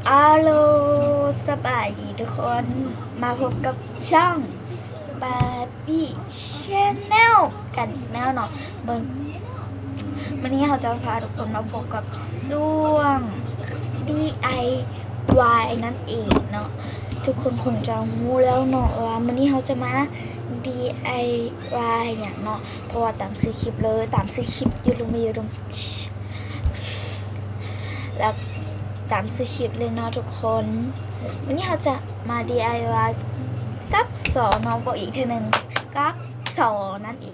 ອາໂລ ສະບາຍດີທຸກຄົນ ມາພົບກັບຊ່ອງ Barbie Channel ກັນອີກແລ້ວເນາະ. ເບິ່ງ ມື້ນີ້ເຮົາຈະພາທຸກຄົນມາພົບກັບຊ່ວງ ດີໄອວາຍ ນັ້ນເອງເນາະ. ທຸກຄົນຄົງຈະຮູ້ແລ້ວເນາະວ່າມື້ນີ້ເຮົາຈະມາ ດີໄອວາຍ ຫຍັງເນາະ ເພາະວ່າຕາມຊື່ຄລິບເລີຍ ຕາມຊື່ຄລິບ ຢູ່ລົງໄປຢູ່ລົງ ແລ້ວຕາມຊື່ຄລິບເລີຍເນາະທຸກຄົນ. ມື້ນີ້ເຮົາຈະມາ ດີໄອວາຍ ກັບສໍເນາະ ບອກອີກເທື່ອໜຶ່ງ ກັບສໍນັ້ນເອງ.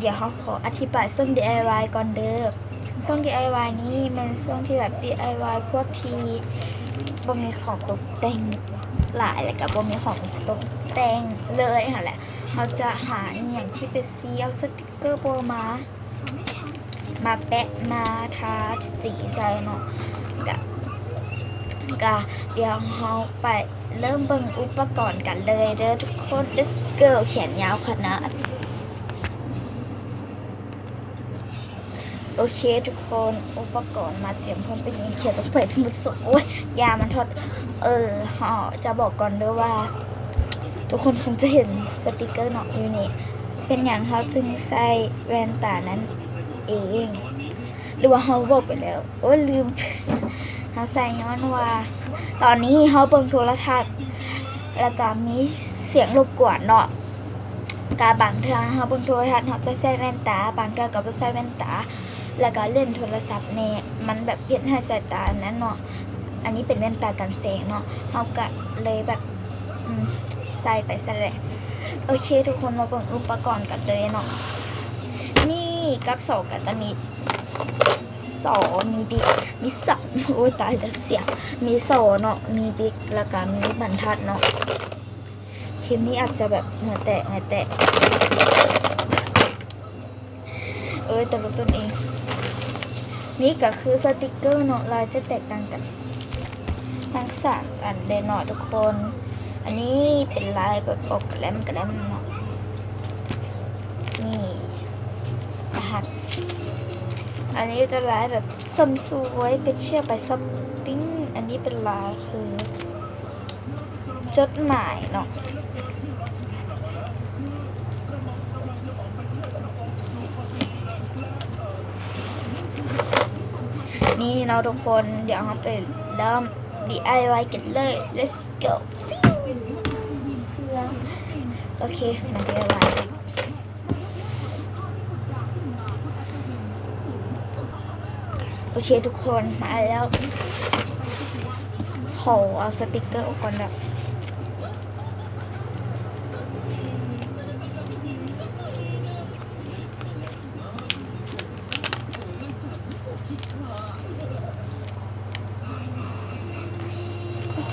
ດຽວເຮົາຂໍອະທິບາຍຊ່ວງ ດີໄອວາຍ ກ່ອນເດີ. ຊ່ວງ ດີໄອວາຍ ນີ້ແມ່ນຊ່ວງທີ່ແບບ ດີໄອວາຍ ພວກທີ່ບໍ່ມີຂອງຕົກແຕ່ງຫຼາຍ ແລ້ວກະບໍ່ມີຂອງຕົກແຕ່ງເລີຍຫັ້ນແຫຼະ. ເຮົາຈະຫາອີ່ຫຍັງທີ່ໄປສີ ເອົາສະຕິກເກີໂປມາ ມາແປະ ມາທາສີໃສ່ເນາະ. ກະ ກະດຽວເຮົາໄປເລີ່ມເບິ່ງອຸປະກອນກັນເລີຍເດີທຸກຄົນ. Let's go. ແຂນຍາວຂະໜາດ. ໂອເຄທຸກຄົນ ອຸປະກອນມາຕຽມພ້ອມເປັນຫຍັງ ຂຽນລົງໄປທັງໝົດ. ໂອ້ຍ ຢາມັນທອດ. ເອີ ເຮົາຈະບອກກ່ອນເດີວ່າ ທຸກຄົນຄົງຈະເຫັນສະຕິກເກີເນາະ ຢູ່ນີ້. ເປັນຫຍັງເຮົາຈຶ່ງໃສ່ແວ່ນຕານັ້ນເອງ ຫຼືວ່າເຮົາບອກໄປແລ້ວ? ໂອ້ຍ ລືມ. ເຮົາໃສ່ຍ້ອນວ່າ ຕອນນີ້ເຮົາເບິ່ງໂທລະທັດ ແລ້ວກະມີສຽງລົບກວນເນາະ. ກະບາງເທື່ອເຮົາເບິ່ງໂທລະທັດ ເຮົາຈະໃສ່ແວ່ນຕາ ບາງເທື່ອກະບໍ່ໃສ່ແວ່ນຕາ ແລ້ວກະຫຼິ້ນໂທລະສັບແດ່ ມັນແບບເຮັດໃຫ້ສາຍຕາອັນນັ້ນເນາະ. ອັນນີ້ເປັນແວ່ນຕາກັນແສງເນາະ ເຮົາກະເລີຍແບບ ອືມ ໃສ່ໄປຊັ້ນແຫຼະ. ໂອເຄທຸກຄົນ ມາເບິ່ງອຸປະກອນກັນເລີຍເນາະ. ນີ້ກັບສໍກະຈະມີ ສໍ ມີບິກ ມີສາ ໂອ້ຍ ຕາຍແລ້ວ ສຽງ. ມີສໍເນາະ ມີບິກ ແລ້ວກະມີບັນທັດເນາະ. ຄລິບນີ້ອາດຈະແບບເຫື່ອແຕກ ເຫື່ອແຕກ ເອີຍ ຕະຫຼົກຕົນເອງ. ນີ້ກະຄືສະຕິກເກີເນາະ ລາຍຈະແຕກຕ່າງກັນທັງສາມອັນເລີຍເນາະທຸກຄົນ. ອັນນີ້ເປັນລາຍແບບອອກກະແລັມກະແລັມເນາະ ນີ້ ອາຮັກ. ອັນນີ້ຈະລາຍແບບເສີມສວຍ ໄປທ່ຽວ ໄປຊັອບປິງ. ອັນນີ້ເປັນລາຍຄື ຈົດໝາຍເນາະ. ນີ້ເນາະທຸກຄົນ ດຽວເຮົາໄປເລີ່ມ ດີໄອວາຍ ກັນເລີຍ. Let's go. ໂອເຄ ມາ ດີໄອວາຍ ກັນ. ໂອເຄທຸກຄົນ ມາແລ້ວ. ຂໍເອົາສະຕິກເກີອອກກ່ອນເດີ.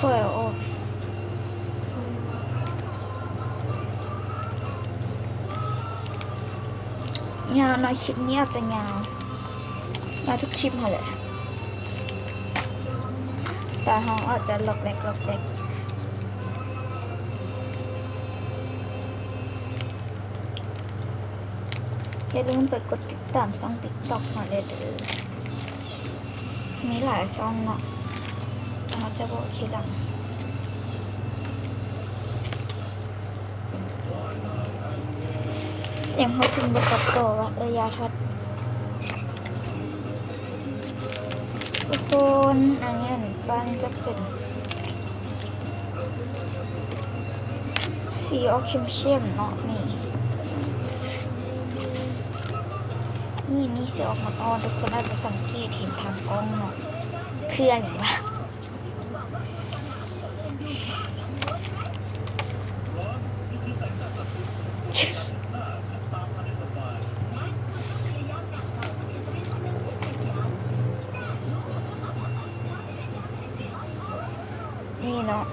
ຄ່ອຍເອົາອອກ. ຍາວເນາະ ຄລິບນີ້ອາດຈະຍາວ ຍາວທຸກຄລິບຫັ້ນແຫຼະ ຕາເຮົາອາດຈະລັອກແລັກລັອກແລັກ. ຢ່າລືມໄປກົດຕິດຕາມຊ່ອງຕິກຕັອກເຮົາແດ່ເດີ. ມີຫຼາຍຊ່ອງເນາະ ເຮົາຈະບອກທີຫຼັງ. ຫຍັງເຮົາຈຶ່ງບໍ່ຕັດຕໍ່ວະ? ເອີ ຢ່າທັດ ທຸກຄົນ. ອັນນີ້ ອັນປ້າຍຈະເປັນ ສີອອກເຂັ້ມໆເນາະ ນີ້ ນີ້ ນີ້ ສີອອກອ່ອນໆ ທຸກຄົນອາດຈະສັງເກດເຫັນທາງກ້ອງເນາະ ເພື່ອຫຍັງວະ? ນີ້ເນາະ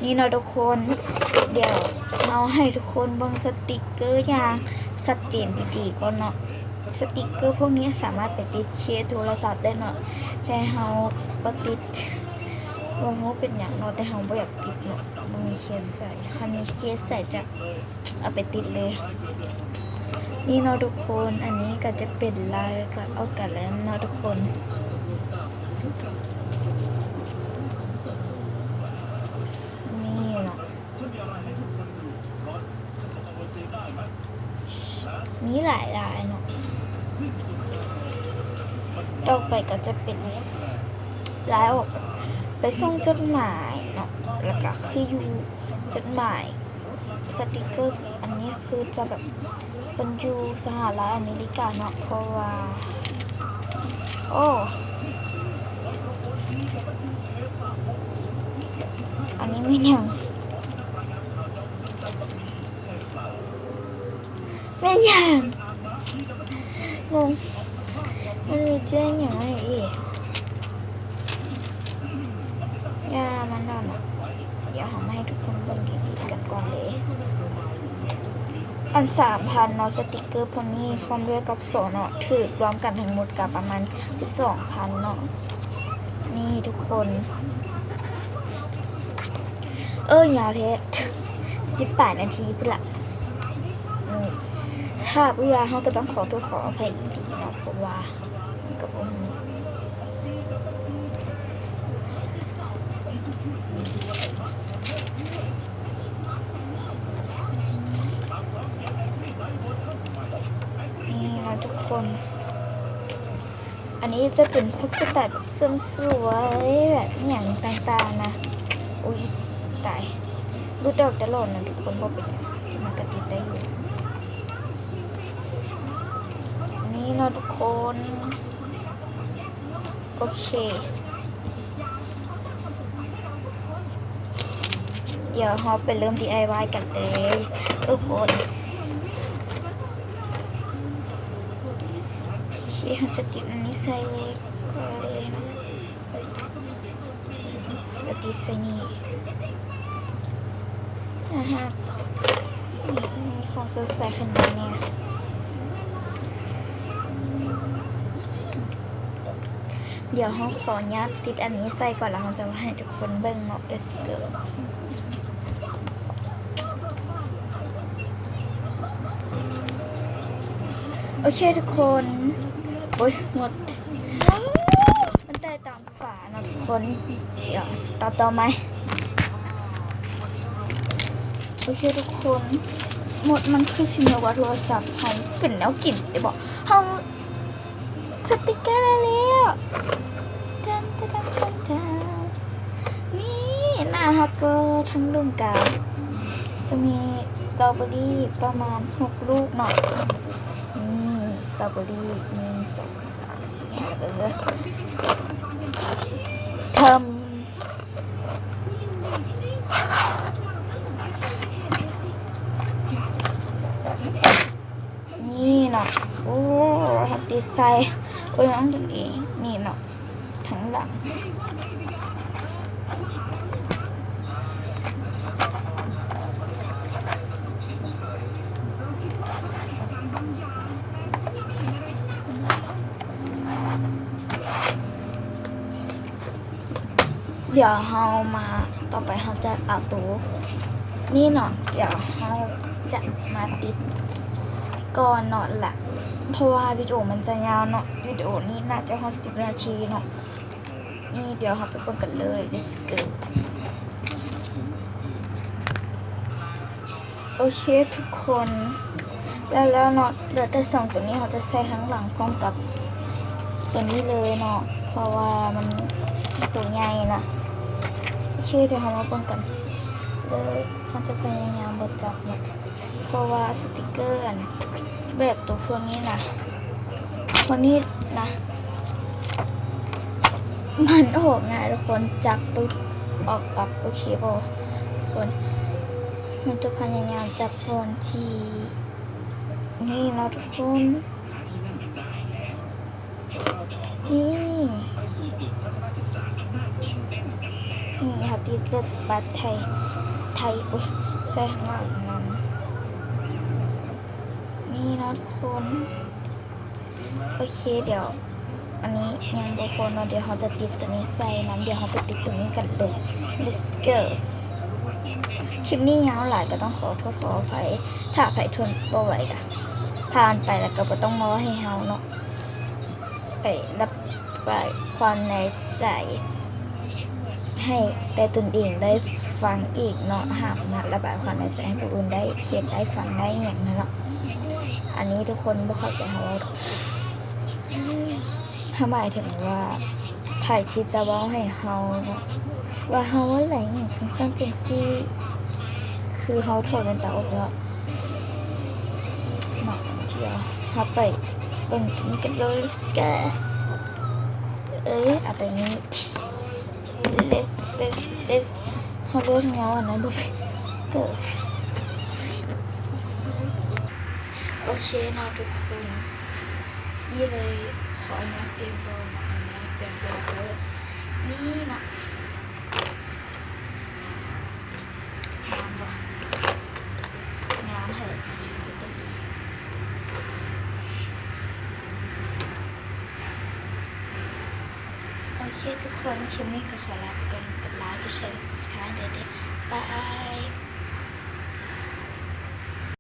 ນີ້ເນາະທຸກຄົນ ດຽວເຮົາໃຫ້ທຸກຄົນເບິ່ງສະຕິກເກີຢ່າງຊັດເຈນດີໆກ່ອນເນາະ. ສະຕິກເກີພວກນີ້ສາມາດໄປຕິດເຄສໂທລະສັບໄດ້ເນາະ ແຕ່ເຮົາບໍ່ຕິດ ບໍ່ຮູ້ເປັນຫຍັງເນາະ ແຕ່ເຮົາບໍ່ຢາກຕິດເນາະ ບໍ່ມີເຄສໃສ່ ຄັນມີເຄສໃສ່ຈະເອົາໄປຕິດເລີຍ. ນີ້ເນາະທຸກຄົນ ອັນນີ້ກໍຈະເປັນລາຍການອອກກາແລັມເນາະທຸກຄົນ ນີ້ເນາະ. ມີຫຼາຍລາຍເນາະ ຕໍ່ໄປກໍຈະເປັນລາຍອອກໄປສົ່ງຈົດໝາຍເນາະ ແລ້ວກໍຄືຢູ່ຈົດໝາຍ ສະຕິກເກີອັນນີ້ຄືຈະແບບ ເພິ່ນຢູ່ສະຫະລັດອາເມລິກາເນາະ ເພາະວ່າ ໂອ້ ອັນນີ້ແມ່ນຫຍັງ? ແມ່ນຫຍັງ? ງົງ ມັນມີເຈ້ຍຫຍັງໃຫ້ອີກ? ຢ່າມັນດອນນະ ດຽວເຮົາມາໃຫ້ທຸກຄົນເບິ່ງດີໆກັນກ່ອນເລີຍ. ອັນສາມພັນເນາະ ສະຕິກເກີພວກນີ້ພ້ອມດ້ວຍກັບໂສເນາະ ຖືກລວມກັນທັງໝົດກໍປະມານສິບສອງພັນເນາະ. ນີ້ທຸກຄົນ ເອີ ຍາວແທ້ ສິບປາຍນາທີພຸ້ນລະ. ນີ້ ຖ້າເບື່ອເຮົາກໍຕ້ອງຂໍໂທດຂໍອະໄພອີກທີເນາະ ເພາະວ່າ ກັບອັນນີ້ ນີ້ເນາະທຸກຄົນ ອັນນີ້ຈະເປັນພວກສະໄຕແບບເສີມສວຍ ແບບອີ່ຫຍັງຕ່າງໆນະ. ອຸ້ຍ ຕາຍ ຫຼຸດອອກຕະຫຼອດນະທຸກຄົນ ບໍ່ເປັນຫຍັງ ມັນກະຕິດໄດ້ຢູ່. ນີ້ເນາະທຸກຄົນ ໂອເຄ ດຽວເຮົາໄປເລີ່ມດີໄອວາຍກັນເລີຍທຸກຄົນ. ໂອເຄ ເຮົາຈະຕິດອັນນີ້ໃສ່ເລີຍກ່ອນເລີຍເນາະ. ຈະຕິດໃສ່ນີ້ ອາຮະ ມີຄວາມສົດໃສຂຶ້ນມາແນ່. ດຽວເຮົາຂໍອະນຸຍາດຕິດອັນນີ້ໃສ່ກ່ອນ ແລ້ວເຮົາຈະມາໃຫ້ທຸກຄົນເບິ່ງເນາະ. Let's go. ໂອເຄທຸກຄົນ ໂອ້ຍ ໝົດ ມັນແຕກຕາມ ຝາເນາະທຸກຄົນ ດຽວຕັດຕໍ່ໃໝ່. ໂອເຄທຸກຄົນ ມົດມັນຄືຊິນຶກວ່າໂທລະສັບເຮົາເປັນແນວກິນເດ້ບໍ ເຮົາສະຕິກເກີໄດ້ແລ້ວ ຕັນ ຕັນ ຕັນ ຕັນ ຕັນ. ນີ້ໜ້າຮັກເກີທັງດຸ່ມກາ ຈະມີສະຕໍເບີຣີປະມານຫົກລູກເນາະ. ນີ້ສະຕໍເບີຣີ ໜຶ່ງ ສອງ ສາມ ສີ່ ຫ້າ ເອີ ເທີມ ນີ້ເນາະ ໂອ້ ຮັກດີໃສ່ ໂອ້ຍ ອັນນີ້ເນາະ ທາງຫຼັງ. ດຽວເຮົາມາ ຕໍ່ໄປເຮົາຈະເອົາໂຕນີ້ເນາະ ດຽວເຮົາຈະມາຕິດກ່ອນເນາະລະ ເພາະວ່າວິດີໂອມັນຈະຍາວເນາະ ວິດີໂອນີ້ໜ້າຈະຮອດສິບນາທີເນາະ. ນີ້ ດຽວເຮົາໄປເບິ່ງກັນເລີຍ Let's go. ໂອເຄທຸກຄົນ ແລ້ວ ແລ້ວເນາະ ເຫຼືອແຕ່ສອງໂຕນີ້ ເຮົາຈະໃສ່ທາງຫຼັງພ້ອມກັບໂຕນີ້ເລີຍເນາະ ເພາະວ່າມັນໂຕໃຫຍ່ນະ. ໂອເຄ ດຽວເຮົາມາເບິ່ງກັນເລີຍ ເຮົາຈະພະຍາຍາມບໍ່ຈັບເນາະ ເພາະວ່າສະຕິກເກີອັນແບບໂຕພວກນີ້ນະ ພວກນີ້ນະ ມັນອອກງ່າຍທຸກຄົນ ຈັບປຶບອອກປັບ ໂອເຄບໍ່ທຸກຄົນ? ເຮົາຈະພະຍາຍາມຈັບບ່ອນທີ່ນີ້ເນາະທຸກຄົນ ນີ້ ນີ້ເຮົາຕິດລົດສະບາດໄທ ໄທ ໂອ້ຍ ໃສ່ຂ້າງຫຼັງນຳ ນີ້ເນາະທຸກຄົນ. ໂອເຄ ດຽວ ອັນນີ້ຍັງບໍ່ພໍເນາະ ດຽວເຮົາຈະຕິດໂຕນີ້ໃສ່ນຳ ດຽວເຮົາໄປຕິດໂຕນີ້ກັນເລີຍ let's go. ຄລິບນີ້ຍາວຫຼາຍ ກໍຕ້ອງຂໍໂທດຂໍອະໄພ ຖ້າໃຜທົນບໍ່ໄຫວກໍຜ່ານໄປ ແລ້ວກໍບໍ່ຕ້ອງມາເວົ້າໃຫ້ເຮົາເນາະ ໄປລະບາຍຄວາມໃນໃຈ ໃຫ້ແຕ່ຕົນເອງໄດ້ຟັງອີກເນາະ ຫາກມາລະບາຍຄວາມໃນໃຈໃຫ້ຜູ້ອື່ນໄດ້ເຫັນໄດ້ຟັງໄດ້ຫຍັງຫັ້ນເນາະ. ອັນນີ້ທຸກຄົນບໍ່ເຂົ້າໃຈເຮົາເວົ້າດອກ ເຮົາໝາຍເຖິງວ່າໃຜທີ່ຈະເວົ້າໃຫ້ເຮົາເນາະ ວ່າເຮົາເວົ້າຫຼາຍຫຍັງຈັ່ງຊັ້ນຈັ່ງຊີ້ ຄືເຮົາຖອດແວ່ນຕາອອກແລ້ວເນາະ. ດຽວເຮົາໄປເບິ່ງຕົວນີ້ກັນເລີຍ ເອີຍ ເອົາໄປນີ້ ເລັດ ເລັດ ເລັດ ເຮົາເລືອກເງົາອັນນັ້ນບໍ່ໄປ ເກີດ ໂອເຄເນາະທຸກຄົນ ນີ້ເລີຍ ຂໍອະນຸຍາດປ່ຽນບໍ່ ຂໍອະນຸຍາດປ່ຽນບໍ່ເດີ ນີ້ນະ ງາມບໍ່ ງາມແທ້. ໂອເຄທຸກຄົນ ຄລິບນີ້ກໍຂໍລາໄປກ່ອນ ກົດໄລ ກົດແຊ ກົດ subscribe ໄດ້ເດີ້ ບາຍ.